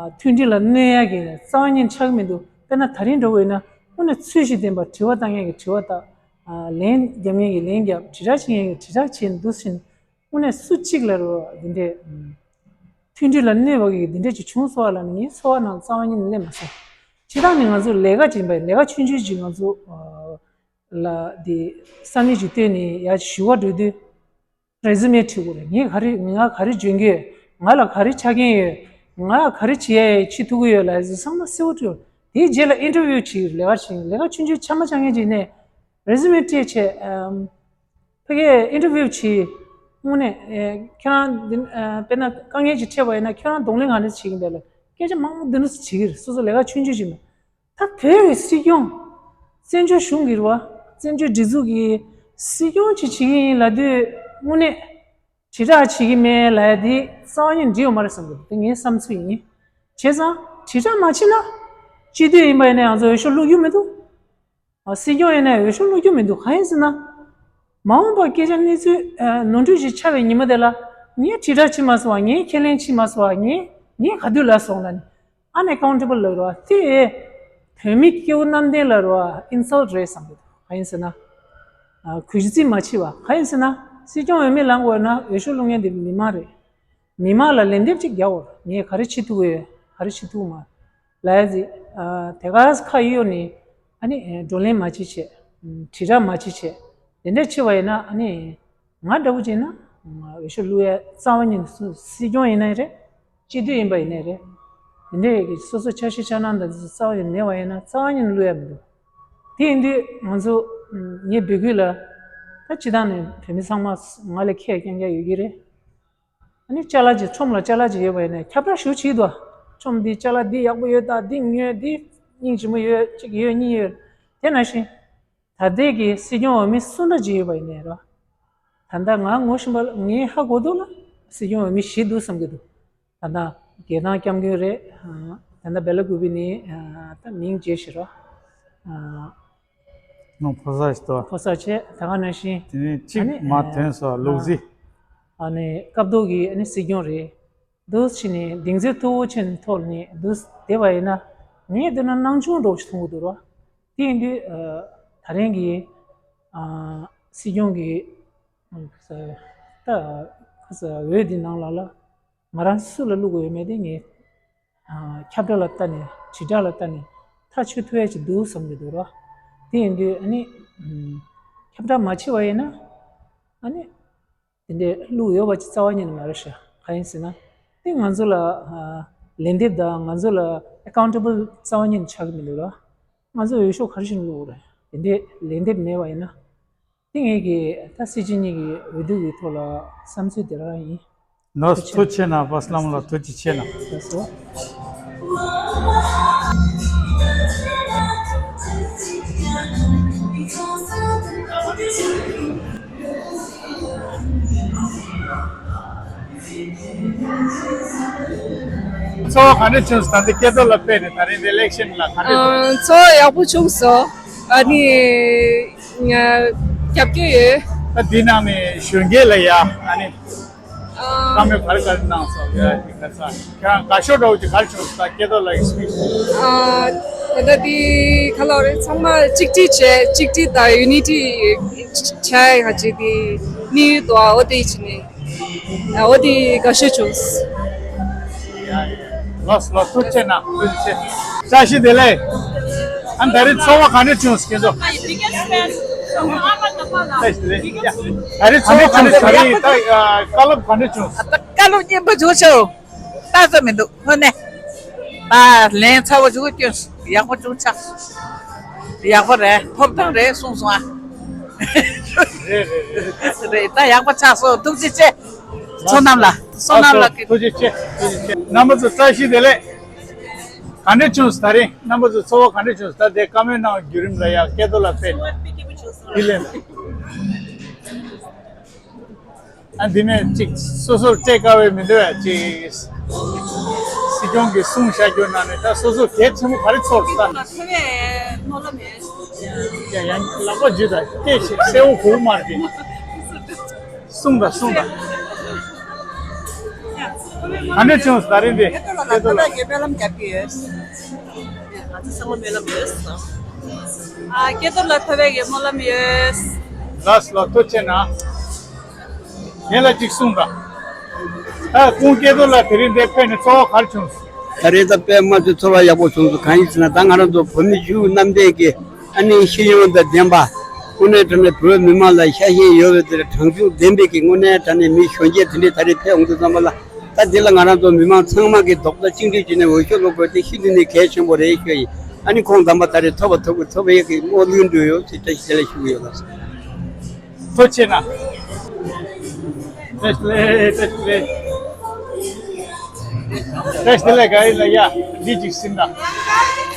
མཐུན་སྒྲིལ་ལ་གནོད་ཡ་གི་རྩ་བ་ཉིད་ཆགས་ཀྱི་མི་འདུག་དཔེར་ན་ད་རིང་འདྲ་བོ་ཡིན་ན་དངོས་གནས་ཚུལ་བཞིན་ལྡན་པ། དྲི་བ་བཏང་མཁན་གྱིས་དྲི་བ་བཏང་། ཨ་ལན་རྒྱབ་མཁན་གྱིས་ལན་རྒྱབ། དྲིལ་བསྒྲགས་བྱེད་མཁན་གྱིས་དྲིལ་བསྒྲགས་བྱས་འདུག་ཟེར་ནས། དངོས་གནས་སུ་གཅིག་ལ་རུ་འདི་འདྲས་མཐུན་སྒྲིལ་ལ་གནོད་པ་གི་འདི་འདྲས་ཅིག་བྱུང་སོང་བ་ལབ་ནས་ངའི་ཚོར་བ་ནང་རྩ་བ་ཉིད་ནས་སླེབས་མ་སོང་། སྤྱིར་བཏང་ནས་ང་ཚོ་ལས་ཀ་བྱེད་པའི་ལས་ཀ་ཆུང་ཆུང་ཅིག་ང་ཚོ་ལ་འདི་ས་མིག་ཅིག་བཏོན་ནས་ཡར་ཞུ་བ་འགྲོ་དུས་རེ་ཟུ་མེ་བྲིས་དགོས་རེད། ངས་ག་རེ་ངས་ག་རེ་འཇོན་གྱི་ཡོད། ང་ལ་ག་རེ་ཆ་རྐྱེན་ཡོད། ང་ལ་ག་རེ་བྱེད་ཡས་བྱེད་ཐུབ་ཀྱི་ཡོད་ལབ་ཡས་ཚང་མ་གསལ་པོ་བྲིས། དེའི་རྗེས་ལ་ཨིན་ཊར་བིའུ་བྱེད། ལས་ཀ་བྱེད་ལས་ཀ་ཆུང་ཆུང་ཆ་མ་ཆ་མཁན་ཅིག་ནས་རེ་ཟུ་མེ་སྤྲད་བྱས། ཕ་གིའི་ཨིན་ཊར་བིའུ་བྱེད། དངོས་གནས་ཨེ་ཁྱེད་རང་འདི་ཨ་དཔེར་ན་དཀའ་ངལ་ཅིག་འཕྲད་པ་ཡིན་ན་ཁྱེད་རང་གདོང་ལེན་ག་འདྲ་བྱེད་ཀྱི་འདུག་ལབ་སྐད་ཆ་མང་པོ་འདི་འདྲ་བྱེད་ཀྱི་རེད། སོ་སོ་ལས་ཀ་ཆུང་ཆུང་ཅིག་མེད། ད་བོད་ཀྱི་སྲིད་སྐྱོང་བཙན་བྱོལ་གཞུང་གི་རེད་བ། བཙན་བྱོལ་སྒྲིག་འཛུགས་ཀྱི་སྲིད་སྐྱོང་ཅིག་བྱེད་ཀྱི་ཡིན་ལབ་དུས་དངོས་གནས་དྲིལ་བསྒྲགས་བྱེད་ཀྱི་མེད་ལབ་ཡ་དེ་རྩ་བ་ཉིད་འགྲིག་ཡོད་མ་རེད་བསམ་གྱི་འདུག་དེ་ངའི་བསམ་ཚུལ་ཡིན། བྱས་ཙང་དྲིལ་བསྒྲགས་མ་བྱེད་ན་སྤྱི་འཐུས་ཡིན་པ་ཡིན་ན་ང་ཚོ་འོས་ཤོག་བླུག་རྒྱུ་མི་འདུག་ཨ་སྲིད་སྐྱོང་ཡིན་ན་འོས་ཤོག་བླུག་རྒྱུ་མི་འདུག་གང་ཡིན་ཟེར་ན། མ་འོངས་པ་སྐད་ཆ་གནས་ཚུལ་ཨ་ནོར་འཁྲུལ་ཞིག་ཆགས་པའི་ཉིན་མོ་དེ་ལ་ངས་དྲིལ་བསྒྲགས་བྱེད་མ་སོང་བ། ངས་ཁས་ལེན་བྱེད་མ་སོང་བ། ངས་ངས་ག་དུས་ལབ་སོང་ལབ་ནས། Unaccountable ལབ་རོགས། དེ་བོད་མི་སྐྱེ་བོ་གནམ་བསྟན་ལ་རོགས་insult རེད་བསམ་གྱི་འདུག་ག་ཡིན་ཟེར་ན། ཨ་གུས་བརྩི་མ་བྱེད་པ། ག་ཡིན་ཟེར་ན། སྲིད་སྐྱོང་འོས་མི་ལངས་དགོས་ན་འོས་ཤོག་བླུག་མཁན་དེ་མི་མང་རེད། མི་མང་ལ་ལན་འདེབས་ཅིག་རྒྱག་འོར། ངས་ག་རེ་བྱེད་ཐུབ་ཀྱི་ཡོད། ག་རེ་བྱེད་ཐུབ་མ་ལ་ཡ་ཟིག་ཨ་དེ་ག་ཁ་གཡོག་ནས་ཨ་ནི་བགྲོ་གླེང་མ་བྱེད་བྱས། དྲིལ་བསྒྲགས་མ་བྱེད་བྱས། དེ་འདྲ་བྱེད་པ་ཡིན་ན་ཨ་ནི། ང་འདྲ་བོ་བྱས་ན། འོས་ཤོག་བླུག་ཡ་རྩ་བ་ཉིད་ནས་སྲིད་སྐྱོང་ཡིན་ནའི་རེད། སྤྱི་འཐུས་ཡིན་པ་ཡིན་ནའི་རེད། དེ་འདྲའི་གི་སོ་སོ་འཆར་གཞི་འཆར་སྣང་དང་རྩ་བ་ཉིད་མེད་པ་ཡིན་ན་རྩ་བ་ཉིད་ནས་བླུག་ཡ་མི་འདུག་དེ་ཡིན་དུས་ང་ཚོ་ངའི་འབོད་སྐུལ་ལ། ད་སྤྱི་བཏང་ནས་བོད་མི་ཚང་མ་ང་ལ་ཁས་རྐྱང་རྐྱང་ཡོད་ཀྱི་རེད། ཨ་ནི་ཅ་ལག་ཅིག་ཁྲོམ་ལ་ཅ་ལག་ཅིག་ཡོད་པ་ཡིན་ན་ཁྱབ་བསྒྲགས་ཞུ་བྱེད་དོ། ཁྲོམ་འདི་ཅ་ལག་འདི་ཡག་པོ་ཡོད། ད་འདི་ཉོས། འདི་སྙིང་རྗེ་མོ་ཡོད། གཅིག་ཡོད་གཉིས་ཡོད། དེ་ནང་བཞིན། ད་ལྟའི་གི་སྲིད་སྐྱོང་འོས་མི་སུ་འདྲ་ཅིག་ཡོད་པ་ཡིན་ནའི་རོ། ད་ལྟ་ང་ངོ་ཤེས་པ་ལ་ངས་ཧ་གོ་འདུག་ལ། སྲིད་སྐྱོང་འོས་མི་བཞི་འདུག་བསམ་གྱི་འདུག་ད་ལྟ་རྒྱལ་ཐང་སྐྱབས་མགོན་རེད། ད་ལྟ་སྦེ་ལ་ཀུ་པི་ནི་ད་མིང་བརྗེད་ཤི་རོ། ནོ་ཕོ་གསར་ཞིག་ཏོ། ཕོ་གསར་བྱས་ད་ག་ནང་བཞིན། དེ་ནས་གཅིག་ཨ་ནི་མ་ཐོན་སོ་ལུག་རྫི། ཨ་ནི་སྐབས་ཐོག་གི་ཨ་ནི་སྲིད་སྐྱོང་རེད། འདུག་ཕྱིན་ནས་གདེང་ཚོད་མཐོ་བོ་ཅན་ཐོག་ནས་འདུག་བསྡད་པ་ཡིན་ན། ངས་བལྟས་ན་སྣང་ཆུང་འདྲ་བོ་ཞིག་མཐོང་གི་འདུག་རོ། དེ་ཡིན་དུས་ཨ་ད་རིང་གི་ཨ་སྲིད་སྐྱོང་གི་ཨ་ད་ཁ་ས་འོས་འདི་ནང་ལ་ལ་ང་རང་སུ་ལ་བླུག་དགོས་ཡོད་མེད་དེ་ངས་ཨ་ཁྱབ་བསྒྲགས་ལ་ལྟ་ནས་དྲིལ་བསྒྲགས་ལ་ལྟ་ནས་ཐག་ཆོད་ཐུབ་ཡ་ཅིག་འདུག་བསམ་གྱི་འདུག་རོ། དེ་ཡིན་དུས་ཨ་ནི་ཨ་ཁྱབ་བསྒྲགས་མ་བྱས་པ་ཡིན་ན་ཨ་ནི། དེ་འདྲའི་བླུག་ཡོད་པ་ཅིག་རྩ་བ་ཉིད་ནས་མ་རེད་ཤག་ག་ཡིན་ཟེར་ན། དེ་ང་ཚོ་ལ་ཨ་ལན་འདེབས་དང་ང་ཚོ་ལ་ཨེ་ཀའུན་ཊེ་བལ་རྩ་བ་ཉིད་ནས་ཆགས་ཀྱི་མི་འདུག་ལ། ང་ཚོ་འོས་ཤོག་ག་རེ་བྱས་ནས་བླུག་དགོས་རེད། དེ་འདྲའི་ལན་འདེབས་མེད་པ་ཡིན་ན། དེ་ངེད་ཀྱི་ད་སྲིད་སྤྱི་གཉིས་ཀྱི་འོས་བསྡུ་གི་ཐོག་ལ་བསམ་ཚུལ་དེ་རང་ཡིན། ནོ་ཐུགས་རྗེ་ཆེ་ན་པ་སླམ་ལ་ཐུགས་རྗེ་ཆེ་ན། ལགས་སོ། ཚོར་བ་ག་འདྲ་བྱུང་སོང་། ད་ལྟ་སྐལ་རྡོར་ལ་ཕེབས་ནས་ད་རིང་འདི་ལེགས་ཤིང་ལ་ག་འདྲ་བྱུང་། ཚོར་བ་ཡག་པོ་བྱུང་སོང་། ཨ་ནི་ང་རྒྱབ་སྐྱོར་ཡོད། ད་འདི་ནང་ནས་གཞོན་སྐྱེས་ལ་ཡ་ཨ་ནི་བཀའ་མོལ་ག་རེ་ག་རེ་གནང་སོང་། ཡ་འདི་ག་ས་ཁྱེད་རང་དགའ་ཤོས་འདྲ་བོ་ཅིག་ག་རེ་བྱུང་སོང་། ད་སྐལ་རྡོར་ལ་ཡི་སི་པི་ཆི། ད་ལྟ་འདི་ག་ལ་རེད། ཚང་མ་གཅིག་སྒྲིལ་བྱས། གཅིག་སྒྲིལ་དང་ཡུ་ནི་ཊི་བྱས་ཡ་ཅིག་འདི་གནས་ཡུལ་དུ་ཨ་འོ་དེ་ཡི་ཆི་ནས། ཨ་འོ་དེ་དགའ་ཤོས་བྱུང་། ལགས་ལགས་ཐུགས་རྗེ་ཆེ་གནང་། ཐུགས་རྗེ་ཆེ། བཀྲ་ཤིས་བདེ་ལེགས། ཨ་ད་རེས་ཚོར་བ་ག་འདྲ་བྱུང་སོང་ཁྱེད་ཚོ། བཀྲ་ཤིས་བདེ་ལེགས། ད་རེས་ཚོར་བ་ག་འདྲ་བྱུང་སོང་། ད་རེས་ད་བཀའ་སློབ་ག་འདྲ་བྱུང་སོང་། ད་བཀའ་སློབ་སྙན་པོ་བྱུང་སོང་། ལྟ་ས་མི་འདུག་དངོས་གནས། ད་ལན་ཚ་བོ་བྱུང་སྐྱོན་ཡག་པོ་བྱུང་ཆགས། ཡག་པོ་རེད། ཐོབ་ཐང་རེད་གསུངས་སོང་ཨ། རེད་རེད་རེད། རེད། ད་ཡག་པོ་ཆགས་སོང་། ཐུགས་རྗེ་ཆེ། བསོད་ནམས་ལ། བསོད་ནམས་ལ། ཐུགས་རྗེ་ཆེ། ཐུགས་རྗེ་ཆེ། རྣམ་པ་ཚོ་བཀྲ་ཤིས་བདེ་ལེགས། ག་འདྲ་བྱུང་སོང་ད་རིང་། རྣམ་པ་ཚོ་ཚོར་བ་ག་འདྲ་བྱུང་སོང་། ད་ལྟའི་བཀའ་མོལ་གནང་བའི་བརྒྱུད་རིམ་ལ་ཡ་སྐལ་རྡོར་ལ་ཕེབས་ནས་དེ་ལས། ཨ་འདི་ནས་ཅིག་སོ་སོར་སྤྲད་དཀའ་བའི་མི་འདུག་ཡ། ཅིག་སྲིད་སྐྱོང་གིས་གསུངས་བཞག་རྒྱུ་ནང་ནས་ད་སོ་སོ་གལ་ཆེན་པོ་ག་རེ་ཚོར་སོང་ད། ཡ་ཡང་ལག་པ་འཇུ་ད་སྐད་ཞིག་གསལ་བོ་གོ་མ་རེད། གསུངས་ད་གསུངས་ད། ག་འདྲ་བྱུང་ད་རིང་འདི། སྐལ་རྡོར་ལ་ད་ལྟ་གི་སྨོན་ལམ་རྒྱབ་ཀྱི་ཡོད། ང་ཚོ་ཚང་མ་སྨོན་ལམ་ཡོད། ཨ་སྐལ་རྡོར་ལ་ཐོབ་པའི་གི་སྨོན་ལམ་ཡོད། ལགས་ལགས་ཐུགས་རྗེ་ཆེ་གནང་། ངས་ལ་གཅིག་གསུངས་དང་། ད་ཁོང་སྐལ་རྡོར་ལགས་དེ་རིང་འདིར་ཕེབས་ནས་ཚོར་བ་ག་རེ་བྱུང་སོང་། ད་རེས་ད་དཔེ་མ་ཚོད་ཚོར་བ་ཡག་པོ་བྱུང་སོང་། གང་ཡིན་ཟེར་ན་ད་ང་རང་ཚོ་བོད་མི་ཡུལ་གནམ་བསྟན་གྱི་ཨ་ནི་ཤེས་ཡོན་དང་ལྡན་པ། དངོས་གནས་དྲང་གནས་བོད་མི་མང་ལ་ཤ་ཞེན་ཡོད་པའི་དེར་དྲང་ཆུང་ལྡན་པའི་གི་དངོས་གནས་དྲང་གནས་མི་གཞོན་སྐྱེས་དེ་འདྲས་ད་རེས་ཕེབས་འོང་དུས་ཙམ་པ་ལ། ད་འདི་ལ་ང་རང་ཚོ་མི་མང་ཚང་མ་གི་རྡོག་རྩ་གཅིག་སྒྲིལ་བྱས་ནས་འོས་ཤོག་སློག་དགོས་དེ་ཤིན་ཏུ་ནས་གལ་ཆེན་པོ་རེད་ཤོད་ཡིན། ཨ་ནི་ཁོང་དམ་པ་ད་རེས་ཐོབ་པ་ཐོབ་གི་ཐོབ་པའི་གི་སྨོན་ལམ་འདྲ་ཡོད་ཅེས་བཀྲ་ཤིས་བདེ་ལེགས་ཞུ་གི་ཡོད་ལགས། ཐུགས་རྗེ་ཆེ་གནང་། བཀྲ་ཤིས་བདེ་ལེགས། བཀྲ་ཤིས་བདེ་ལེགས། བཀྲ་ཤིས་བདེ་ལེགས། ག་ཡིན་ལ་ཡ་འདི་གཅིག་ཟིན་ད།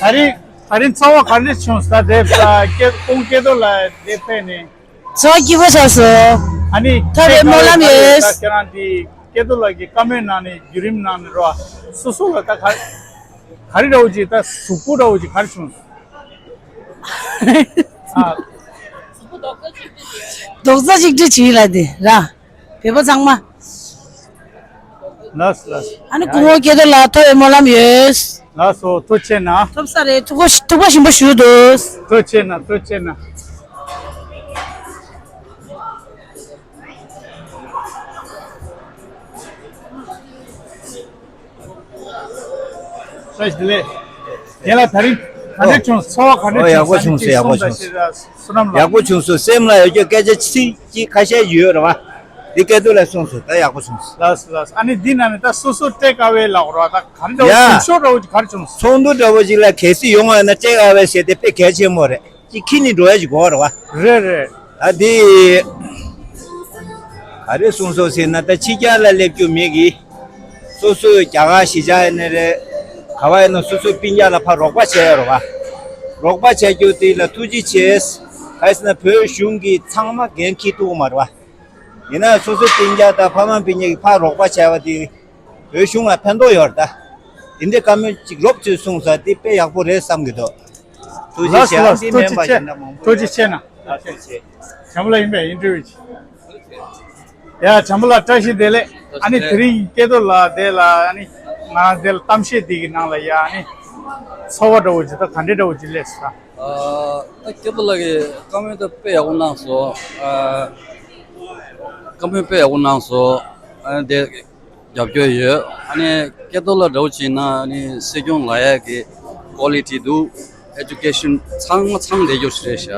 ད་རིང་ད་རིང་ཚོར་བ་ག་འདྲ་བྱུང་ཟེར་ད། དེ་ཁོང་སྐལ་རྡོར་ལགས་དེ་ཕེབས་ནས། ཚོར་སྐྱིད་པོ་ཆགས་སོང་། ཨ་ནི་ཐོབ་པའི་སྨོན་ལམ་ཡོད། ད་ཁྱེད་རང་དེ་སྐལ་རྡོར་ལགས་ཀྱི་བཀའ་མོལ་ནང་ནས་བརྒྱུད་རིམ་ནང་ནས་རོ། སོ་སོ་ལ་ད་ག་ག་རེ་འདྲ་བོ་ཅིག་ད་གཟུགས་པོ་འདྲ་བོ་ཅིག་ག་རེ་བྱུང་སོང་། ཨ། གཟུགས་པོ་ རྡོག་རྩ་གཅིག་སྒྲིལ་བྱེད་ལ་དེ་ར། བོད་པ་ཚང་མ། ལགས་ལགས། ཨ་ནི་སྐུ་ངོ་སྐལ་རྡོར་ལགས་ཐུགས་རྗེ་སྨོན་ལམ་ཡོད། ལགས་སོ། ཐུགས་རྗེ་གནང་། ཐུགས་རྗེ་གནང་། ཐུགས་པ་ཞིམ་པོ་ཞུ་འདུག། ཐུགས་རྗེ་གནང་། ཐུགས་རྗེ་གནང་། བཀྲ་ཤིས་བདེ་ལེགས། རྒན་ལགས། ད་རིང་ག་འདྲ་བྱུང་། ཚོར་བ་ག་འདྲ་ཨོ། ཡག་པོ་བྱུང་། བྱུང་སོང་། ཡག་པོ་བྱུང་སོང་། བསོད་ནམས་ལགས། ཡག་པོ་བྱུང་སོང་། སེམས་ལ་ཡོད་རྒྱུ་སྐད་ཆ་ཚིག་གཅིག་ཁ་ཤས་ཡོད་རེད་བ། འདི་སྐལ་རྡོར་ལགས་གསུངས་སོང་། ད་ཡག་པོ་བྱུང་སོང་། ལགས་སོ་ལགས་སོ། ཨ་ནི་འདི་ནང་ནས་ད་སོ་སོ་ཊེག་ཨ་ཝེ་ལབ་དགོས་རེད་བ། ད་ག་འདྲ་བོ། ཡ། ཚུགས་ཤོག་འདྲ་བོ་ག་རེ་བྱུང་སོང་། ཚོགས་འདུ་འདྲ་བོ་ཅིག་ལ་གལ་སྲིད་ཡོང་བ་ཡིན་ན་ཊེག་ཨ་ཝེ་ཟེར་དེ་དཔེ་གལ་ཆེན་པོ་རེད། ཅིག་ཁྱི་ནི་འགྲོ་ཡ་ཞིག་དགོས་རེད་བ། རེད་རེད། ད་དེ་ག་རེ་གསུངས་སོང་ཟེར་ན། ད་ཕྱི་རྒྱལ་ལ་སླེབས་རྒྱུ་མེད་གི། སོ་སོའི་རྒྱ་གར་གཞིས་ཆགས་ཡིན་ན་རེད། ག་བ་ཡིན་ན་སོ་སོའི་སྤུན་ཀྱག་ལ་ཕར་རོགས་པ་བྱས་ཡོད་རེད་བ། རོགས་པ་བྱས་རྒྱུ་དེ་ལ་ཐུགས་རྗེ་ཆེ། ག་རེ་ཟེར་ན་བོད་གཞུང་གིས་ཚང་མ་འགན་འཁྱེར་ཐུབ་ཀྱི་མ་རེད་བ། ཡིན་ན་སོ་སོའི་སྤུན་ཀྱག་དང་ཕ་མ་སྤུན་ཀྱག་གིས་ཕར་རོགས་པ་བྱས་པ་དེ་བོད་གཞུང་ལ་ཕན་ཐོགས་ཡོད་རེད་ད། དེ་འདྲའི་བཀའ་མོལ་ཅིག་རོབ་ཙམ་གསུངས་ས་དེ་དཔེ་ཡག་པོ་རེད་བསམ་གྱི་འདུག། ཐུགས་རྗེ་ཆེ། ལགས་སོ་ལགས་སོ། འདི་ཐུགས་མིན་པ་རྒྱ་ནག་མང་པོ་ཡོད། ཐུགས་རྗེ་ཆེ་གནང་། ལགས་སོ། ཐུགས་རྗེ་ཆེ། བྱམས་པ་ལགས་ཡིན་པས་ཨིན་ཊར་བིའུ་བྱེད། ཡ། བྱམས་པ་ལགས་བཀྲ་ཤིས་བདེ་ལེགས། ཨ་ནི་དེ་རིང་སྐལ་རྡོར་ལགས་དེ་ལ་ཨ་ནི་ང་དེ་ལ་གཏམ་བཤད་འདི་གི་ནང་ལ་ཡ་ཨ་ནི་ཚོར་བ་འདྲ་བོ་ཅིག་ད་ག་འདྲ་འདྲ་བོ་ཅིག་སླེབས་སོང་། ཨ། ད་སྐལ་རྡོར་ལགས་ཀྱི་བཀའ་མོལ་ད་དཔེ་ཡག་པོ་གནང་སོང་། ཨ། བཀའ་མོལ་དཔེ་ཡག་པོ་གནང་སོང་། ཨ་ནི་དེ་རྒྱབ་སྐྱོར་ཡོད། ཨ་ནི་སྐལ་རྡོར་ལགས་འདྲ་བོ་ཅིག་ཡིན་ན་ཨ་ནི་སྲིད་སྐྱོང་ལབ་ཡག་གི་ཀོ་ལི་ཊི་འདུག། ཨེ་ཌུ་ཀེ་ཤན་ཚང་མ་ཚང་བསྡད་རྒྱུ་ཞིག་རེད་ཤག།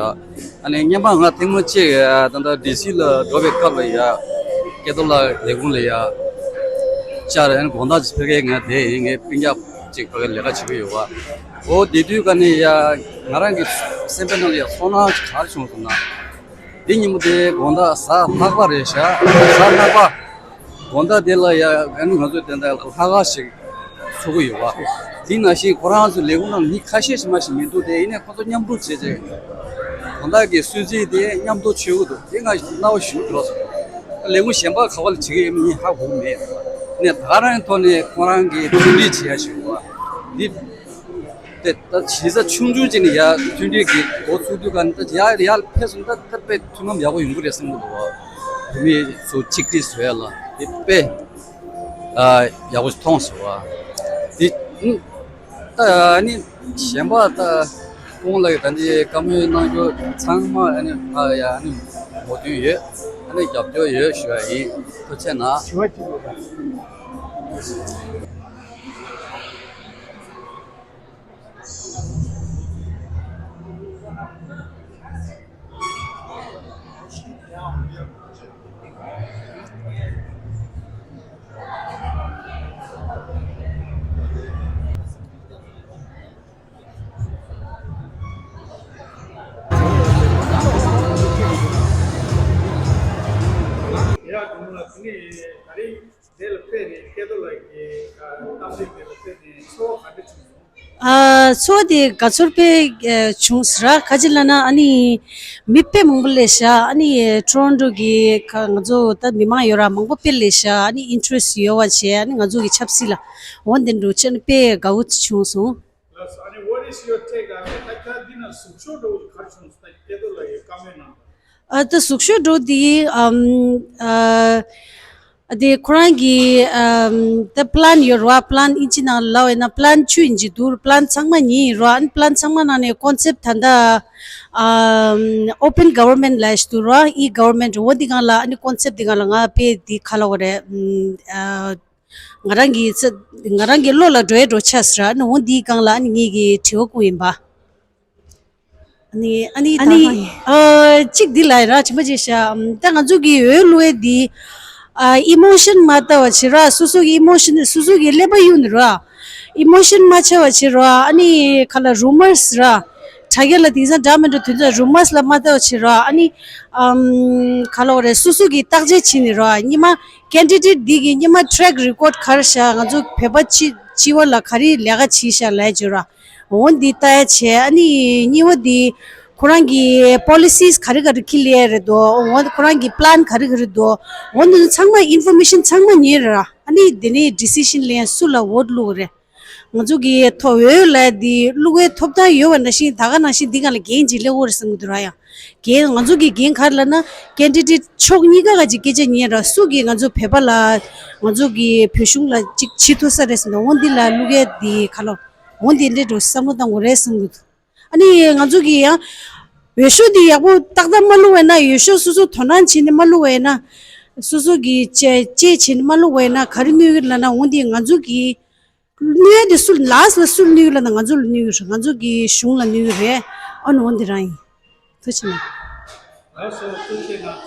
ཨ་ནི་སྔོན་མ་ང་ཐེངས་མ་གཅིག་ད་ལྟ་ཌི་སི་ལ་འགྲོ་བའི་སྐབས་ལ་ཡ་སྐལ་རྡོར་ལགས་ལས་ཁུངས་ལ་ཡ་བཅར། ཨ་ནི་དགོང་དག་ཅིག་ཕ་གིར་ང་བསྡད་ཡིན། ངའི་སྤུན་ཀྱག་ཅིག་ཕ་གིར་ལས་ཀ་བྱེད་ཀྱི་ཡོད་པ། འོ་དེ་དུས་ཀ་ནས་ཡ་ང་རང་གི་སེམས་པའི་ནང་ལ་ཡ་ཚོར་སྣང་ག་རེ་བྱུང་སོང་ན། འདི་ཉིན་མོ་དེ་དགོང་དག་གཟའ་ལྷག་པ་རེད་ཤག། གཟའ་ལྷག་པ། དགོང་དག་དེ་ལ་ཡ་ཨ་ནི་ང་ཚོས་དེ་འདྲ་ལྷག་དཀར་ཞིག་ཚུགས་ཀྱི་ཡོད་པ། དེ་ནང་བཞིན་ཁོ་རང་ཚོའི་ལས་ཁུངས་ནང་མི་ཁ་ཤས་ཤིག་མ་ཞིག་མི་འདུག། དེ་ཡིན་ནའི་ཁོ་ཚོ་མཉམ་དུ་བྱས་རྗེས་དགོང་དག་གི་གསོལ་ཚིགས་དེ་མཉམ་དུ་མཆོད་ཀྱི་འདུག། དེ་ང་རྣ་བ་ཞུ་འགྲོ་སོང་། ལས་ཁུངས་གཞན་པ་ག་བ་ལ་བྱེད་ཀྱི་ཡོད་མེད་ངས་ཧ་གོ་གི་མེད། ནས་ད་ག་རང་ཐོག་ནས་ཁོ་རང་གི་མཐུན་སྒྲིལ་བྱེད་ཡ་ཞིག་ཡོད་པ་འདི། དེ་ད་གཞིས་ཆགས་ཆུང་ཆུང་ཅིག་ནས་ཡར་མཐུན་སྒྲིལ་གྱི་འགོ་ཚུགས་དུས་ག་ནས་ད་ཡར་ཡར་ཕེབས་སོང་ན་ད་ད་དཔེ་ཐུན་མོང་ཡག་པོ་ཡོང་གི་རེད་བསམ་གྱི་འདུག་བ། བོད་མི་ཚོ་གཅིག་སྒྲིལ་བཟོ་ཡ་ལ་དེ་དཔེ་ཨ་ཡག་པོ་ཞིག་མཐོང་སོང་བ། དེ་ད་ཨ་ནི་གཞན་པ་ད་སྐུ་ངོ་ལགས་ཀྱིས་ད་འདི་བཀའ་མོལ་གནང་རྒྱུ་ཚང་མ་ཨ་ནི་ཕ་ཡ་ཨ་ནི་མོས་མཐུན་ཡོད། ཨ་ནི་རྒྱབ་སྐྱོར་ཡོད་ཞུ་བ་ཡིན། ཐུགས་རྗེ་གནང་། དྲི་བ་གཅིག་ཡོད་པ། ཡ། དགོང་མོ་ལ་དེ་ནས་ད་རེས། དེ་ལ་དཔེ་རེད། སྐལ་རྡོར་ལགས་ཀྱི་གཏམ་གླེང་དེ་ལ་དཔེ་ནས་ཚོར་བ་ག་འདྲ་བྱུང་སོང་། ཨ། ཚོར་བ་དེ་དགའ་ཚོར་དཔེ་ཨ་བྱུང་ཟེར་ར། ག་ཅི་ལབ་ན་ཨ་ནི་མི་དཔེ་མང་པོ་སླེབས་ཤག། ཨ་ནི་ཊོ་རོན་ཊོ་གི་ཁ་ང་ཚོ་ད་མི་མང་ཡོད་ར། མང་པོ་དཔེ་སླེབས་ཤག། ཨ་ནི་ཨིན་ཊི་རེ་སི་ཊི་ཡོད་པ་བྱས། ཨ་ནི་ང་ཚོ་གི་ཆབ་སྲིད་ལ་འོ་འདི་འདྲ་བྱས་ནས་དཔེ་དགའ་བོ་བྱུང་སོང་། ལགས་སོ། ཨ་ནི་what is your take on it? ད་ཁྱེད་འདི་ན་ཟུག་ཤོག་འདྲ་བོ་ག་རེ་བྱུང་སོང་། ད་སྐལ་རྡོར་ལགས་ཀྱིས་བཀའ་མོལ་གནང་། ཨ། ད་ཟུག་ཤོག་འདྲ་བོ་དེ་ཨམ་ཨ། ཨ། དེ་ཁོ་རང་གི་ཨམ་ད་པི་ལན་ཡོད་རེད་བ། པི་ལན་ཨིན་ཇི་ནང་ལ་ལབ་ཡིན་ན་པི་ལན་བཅུ་ཨིན་ཇི་འདུག། པི་ལན་ཚང་མ་ཉིད་ཡིན་རེད་བ། ཨ་ནི་པི་ལན་ཚང་མ་ནང་ནས་ཀོན་སེབ་ད་ལྟ་ཨམ་ཨོ་པན་གྷ་ཝར་མེན་ཊི་ལབ་ཡ་ཞིག་འདུག་རེད་བ། ཨི་གྷ་ཝར་མེན་ཊི། འོ་འདི་སྒང་ལ་ཨ་ནི་ཀོན་སེབ་འདི་སྒང་ལ་ང་དཔེ་འདི་ག་ལབ་དགོས་རེད། ཨམ་ཨ། ང་རང་གི་ཚ་ང་རང་གི་བློ་ལ་འགྲོ་ཡ་འགྲོ་ཆགས་ཟེར་ར། ཨ་ནི་འོ་འདིའི་སྒང་ལ་ཨ་ནི་ངེད་ཀྱི་དྲི་བ་བསྐུར་ཡིན་པ། ཨ་ནི་ཨ་ནི་ཨ་ད་ནི་གང་ཡིན། ཨ་གཅིག་འདི་ལ་ཡིན་ར། ཆེན་པོ་ཅིག་ཤ། ཨམ་ད་ང་ཚོ་གི་འོས་བླུག་ཡས་འདི་ཨ་ཨི་མོ་ཤན་མ་ལྟ་བ་བྱེད་ར། སོ་སོ་གི་ཨི་མོ་ཤན་སོ་སོ་གི་ཀླད་པ་གཡུག་ནས་ར། ཨི་མོ་ཤན་མ་ཆགས་པ་བྱེད་ར། ཨ་ནི་ག་ལ་རུ་མར་སི་ར། དྲ་རྒྱ་ལ་དེང་སང་འདྲ་མི་འདྲ་དུས་ཚོད་རུ་མར་སི་ལ་མ་ལྟ་བ་བྱེད་ར། ཨ་ནི་ཨམ་ག་ལ་བ་རེད། སོ་སོ་གི་བརྟག་དཔྱད་བྱེད་ནས་ར། སྔོན་མ་ཀེན་ཌི་ཌེ་ཊི་འདི་གི་སྔོན་མ་ཊེག་རེ་ཀོཌ་ག་རེ་ཤག། ང་ཚོ་བོད་པ་སྤྱི་སྤྱི་བ་ལ་ག་རེ་ལས་ཀ་བྱས་ཤག་ལབ་བྱས་ར། འོ་འདི་ལྟ་ཡ་བྱས། ཨ་ནི་གཉིས་པ་འདི་ཁོ་རང་གི་པོ་ལི་སིས་ག་རེ་ག་རེ་འཁྱེར་སླེབས་རེད་དོ། འོ་ཁོ་རང་གི་པི་ལན་ག་རེ་ག་རེ་དོ། འོ་འདི་ཚོ་ཚང་མ་ཨིན་ཕོར་མེ་ཤན་ཚང་མ་ཉོས་རེད་ར། ཨ་ནི་དེ་ནས་ཌི་སི་ཤན་ལེན། སུ་ལ་ཝོཊ་བླུགས་རེད། ང་ཚོ་གི་ཐོ་འོས་ལ་འདི་བླུག་པའི་ཐོབ་ཐང་ཡོད་པ་ནང་བཞིན་ད་ག་ནང་བཞིན་འདི་ག་ལ་འགན་ཅིག་སླེབས་ཡོད་རེད་བསམ་གྱི་འདུག་ར། ཡང་འགན་ང་ཚོ་གི་འགན་ག་རེ་ལབ་ན་ཀེན་ཌི་ཌེ་ཊི་ཕྱོགས་གཉིས་ཀ་ག་ཅིག་སྐད་ཆ་ཉན་ར། སུ་གིས་ང་ཚོ་བོད་པ་ལ་ང་ཚོ་གི་བོད་གཞུང་ལ་ཅིག་བྱེད་ཐུབ་ས་རེད་ཟེར་ན། འོ་འདི་ལ་བླུག་པའི་འདི་ག་ལ་འོ་འདི་འདྲའི་འགྲོ་བསམ་བློ་བཏང་དགོས་རེད་བསམ་གྱི་འདུག་ཨ་ནི་ང་ཚོ་གི་ཡང་འོས་ཤོག་འདི་ཡག་པོ་ཏག་ཏག་མ་བླུགས་པ་ཡིན་ན། འོས་ཤོག་སོ་སོ་དོ་སྣང་བྱས་ནས་མ་བླུགས་པ་ཡིན་ན། སོ་སོ་གི་དཔྱད་དཔྱད་བྱས་ནས་མ་བླུགས་པ་ཡིན་ན་ག་རེ་གནོད་ཀྱི་ལབ་ན། འོ་འདི་ང་ཚོ་གི་གནོད་དེ་སུ་ལ་ལ་སུ་ལ་གནོད་ཀྱི་ལབ་ན། ང་ཚོ་ལ་གནོད་ཀྱི་རེད། ང་ཚོ་གི་གཞུང་ལ་གནོད་ཀྱི་རེད། ཨ་ནི་འོ་འདི་རང་ཡིན། ཐུགས་རྗེ་གནང་།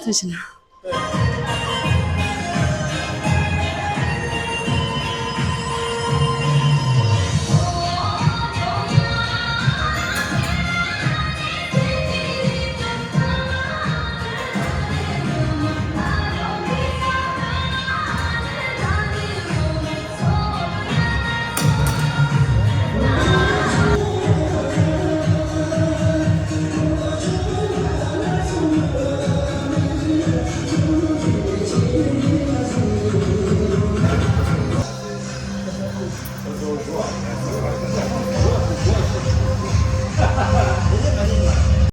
ཐུགས་རྗེ་གནང་།